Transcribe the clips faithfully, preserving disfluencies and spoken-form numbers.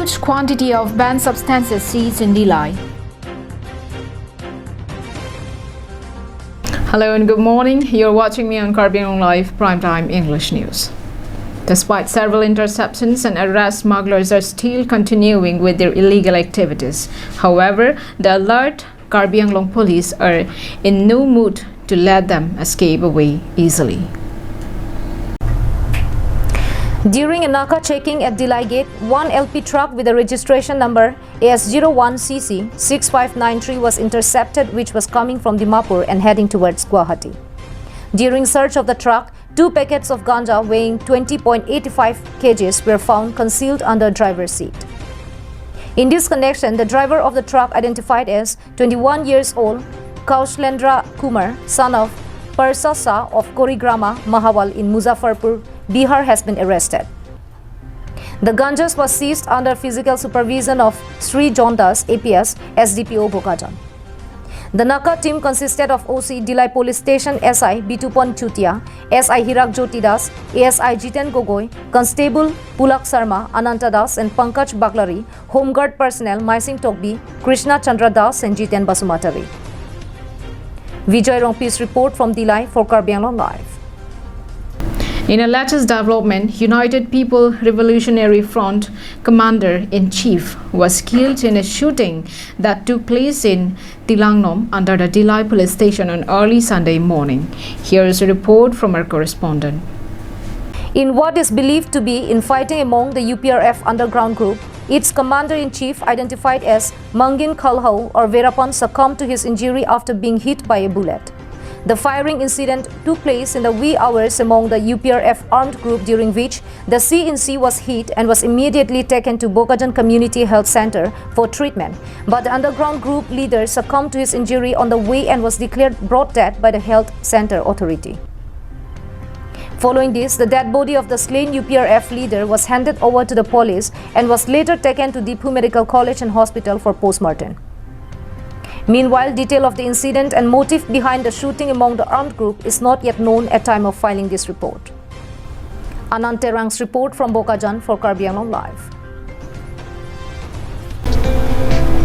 Quantity of banned substances seized in Dillai. Hello and good morning. You're watching me on Karbi Anglong Live Primetime English News. Despite several interceptions and arrests, smugglers are still continuing with their illegal activities. However, the alert Karbi Anglong police are in no mood to let them escape away easily. During a Naka checking at Dillai Gate, one L P truck with a registration number A S zero one C C six five nine three was intercepted, which was coming from Dimapur and heading towards Guwahati. During search of the truck, two packets of ganja weighing twenty point eight five K Gs were found concealed under driver's seat. In this connection, the driver of the truck, identified as twenty-one years old Kaushlendra Kumar, son of Parsa Shah of Korigrama Mahawal in Muzaffarpur, Bihar, has been arrested. The ganjas was seized under physical supervision of Sri John Das, A P S, S D P O Bokajan. The Naka team consisted of O C Dillai Police Station S I Bitupon Chutia, S I Hirak Jyoti Das, A S I Jiten Gogoi, Constable Pulak Sharma, Ananta Das and Pankaj Baklari, Home Guard personnel Maising Tokbi, Krishna Chandra Das and Jiten Basumatary. Vijay Rongpi's report from Dillai for Karbi Anglong Live. In a latest development, United People Revolutionary Front commander-in-chief was killed in a shooting that took place in Tilangnom under the Dillai police station on early Sunday morning. Here is a report from our correspondent. In what is believed to be infighting among the U P R F underground group, its commander-in-chief, identified as Mangin Khalhau or Verapan, succumbed to his injury after being hit by a bullet. The firing incident took place in the wee hours among the U P R F armed group, during which the C N C was hit and was immediately taken to Bokajan Community Health Center for treatment. But the underground group leader succumbed to his injury on the way and was declared brought dead by the health center authority. Following this, the dead body of the slain U P R F leader was handed over to the police and was later taken to Diphu Medical College and Hospital for postmortem. Meanwhile, detail of the incident and motive behind the shooting among the armed group is not yet known at time of filing this report. Anand Terang's report from Bokajan for Karbi Anglong Live.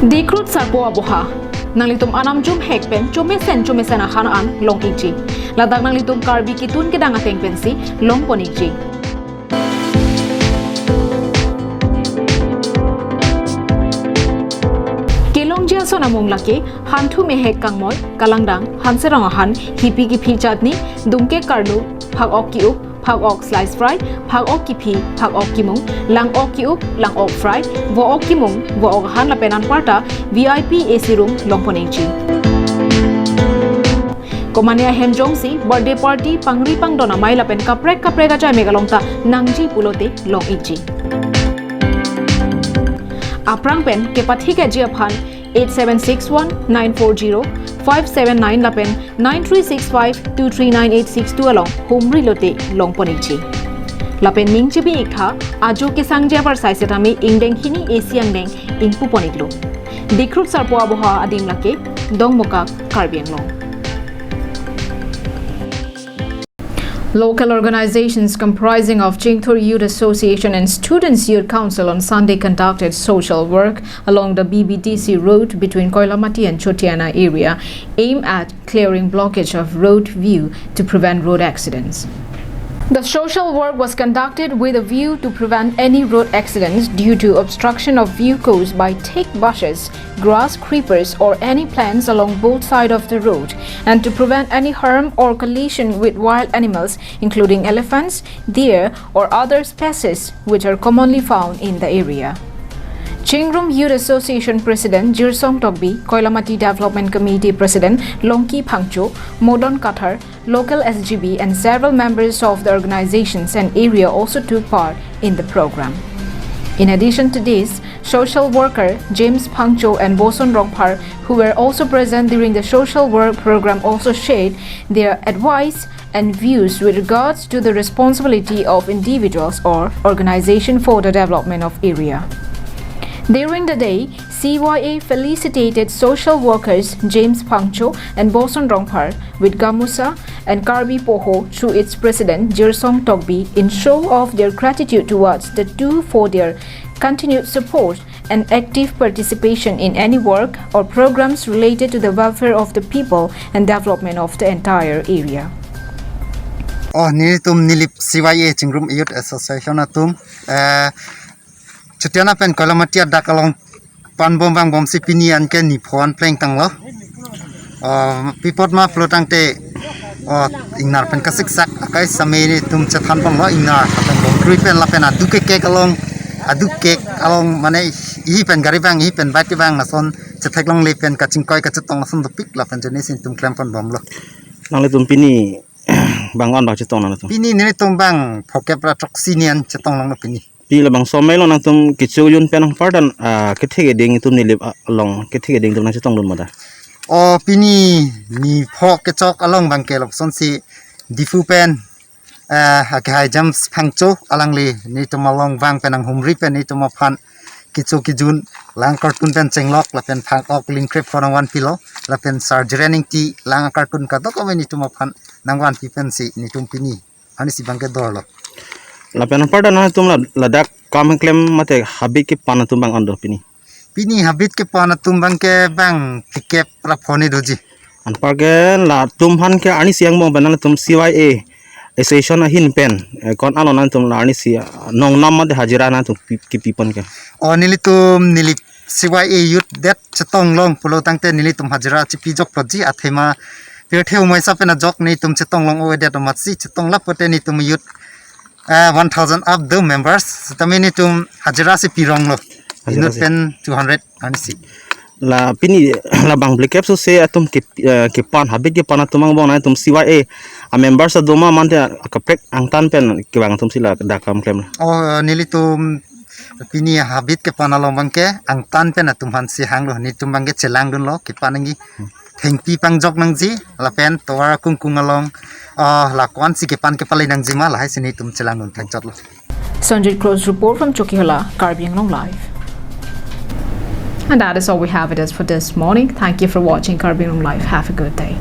Dikrut Sarpo Aboha, nanglitum anam jumhek pen chomesen chomesen ahan an long-ikji. Ladak nanglitum Karbi kitun kedang ateng pensi longpon-ikji. Kelongji ason amung lake, hanthu mehek kangmoi, kalangdang, hanserong ahan, hipi kiphi chutney, dungke karlu, phak-ok ki-up, phak-ok slice fry, phak-ok kiphi, phak-ok kimung, lang-ok ki-up, lang-ok fry, vo-ok kimung, vo-ok ahan lapen anparta V I P A C room longpon-ikji. Komane ahem jongsi birthday party, pangri pangdon amei lapen kaprek kaprek ajai mek along ta nangji pulote long-ikji. Aphrang pen kepathikji aphan eight seven six one nine four zero five seven nine lapen nine three six five two three nine eight six two along humri lote longpon-ikji. Lapen ning chibi-iktha, ajo kesangji apar sai setame ingdeng hini A C angdeng ingpupon-iklo. Dikrut Sarpo Aboha adim lake Dongmukak, Karbi Anglong. Local organizations comprising of Chingthur Youth Association and Students Youth Council on Sunday conducted social work along the B B D C road between Koilamati and Chotiana area, aimed at clearing blockage of road view to prevent road accidents. The social work was conducted with a view to prevent any road accidents due to obstruction of view caused by thick bushes, grass, creepers, or any plants along both sides of the road, and to prevent any harm or collision with wild animals, including elephants, deer, or other species which are commonly found in the area. Chingrum Youth Association President Jirsong Tokbi, Koilamati Development Committee President Longki Phangcho, Modon Kathar, local S G B, and several members of the organizations and area also took part in the program. In addition to this, social worker James Phangcho and Boson Rongphar, who were also present during the social work program, also shared their advice and views with regards to the responsibility of individuals or organization for the development of area. During the day, C Y A felicitated social workers James Phangcho and Boson Rongphar with gamusa and Karbi Poho through its president Jirsong Tokbi in show of their gratitude towards the two for their continued support and active participation in any work or programs related to the welfare of the people and development of the entire area. Oh, nelitum Nilip C Y A Chingrum Youth Association atum, eh, Chutiana pen Koilamati adak along pan bom vang bomsi pini anke ni pho an pleng tanglo. Oh, pi apot ma pulo tangte, oh, ingnar pen kasiksak akai same nelitum chethan bomlo, ingnar pen bom krui pen lapen adu kekek along, adu kek along mane ihi pen gari vang, ihi pen bike vang lason chetheklongle pen kachingkoi kachetong lason dopik lapen jeni si nelitum klem pon bomlo. Nanglitum pini bang-an bang chetong nangtum? Pini nelitum bang phokep ra throksi nian chetong longlo pini. Pini labangso amei along nangtum kecho jun pen anparta, ah, kethe keding atum Nilip, ah, along kethe keding atum nangchetongdun ma ta? Oh, pini ni pho kechok along bangke lapuson si Diphu pen, eh, akehai James Phangcho alangli nelitum along vang pen nanghumri pen nelitum aphan kecho kejun, lang kartun pen chenglok lapen phang ok lingkrep pho nangvanpilo lapen Sir Jiren Ingti lang kartun kadokave nelitum aphan nangvanpi pensi nelitum pini arnisi bangke dorlo. Lapen anparta nangtum la, ladak kam keklem mate habit kepan atum bang-an do pini? Pini habit kepan atum bangke bang phlikep ra pho ni doji. Anparke latum aphan ke arnisi angbong pen nangtum C Y A association ahin pen, eh, ko-an along nangtum la arnisi, ah, nongnam mate hajira nangtum pi, kipi pon ke? Oh, nelitum Nilip C Y A youth det chetong long pulo tangte nelitum hajira chipi jok ploji athema pirthe umoi sa pen ajok nelitum chetong long oedet amatsi chetong lapote nelitum youth, eh, one thousand up the members. Sitame nelitum hajira si pironglo. Hajira inut si pen two hundred arnisi. La pini labang phlikep so se atum ke, eh, kepan habit kepan atum angbong nangtum C Y A a members adoma mante kaprek angtan pen kevang atum si ladak kam klem? Oh, nelitum pini habit kepan along bangke angtan pen atum aphan si hanglo, nelitum bangke chelangdunlo kepan nangji. Thengpi pangjok nangji lapen tovar kungkung along, ah, la ko-an si kepan kepale nangji ma lahai si nelitum chelangdun thekchotlo. Sanjit Cross report from Chokihola, Karbi Anglong Live. And that is all we have it is for this morning. Thank you for watching Karbi Anglong Live. Have a good day.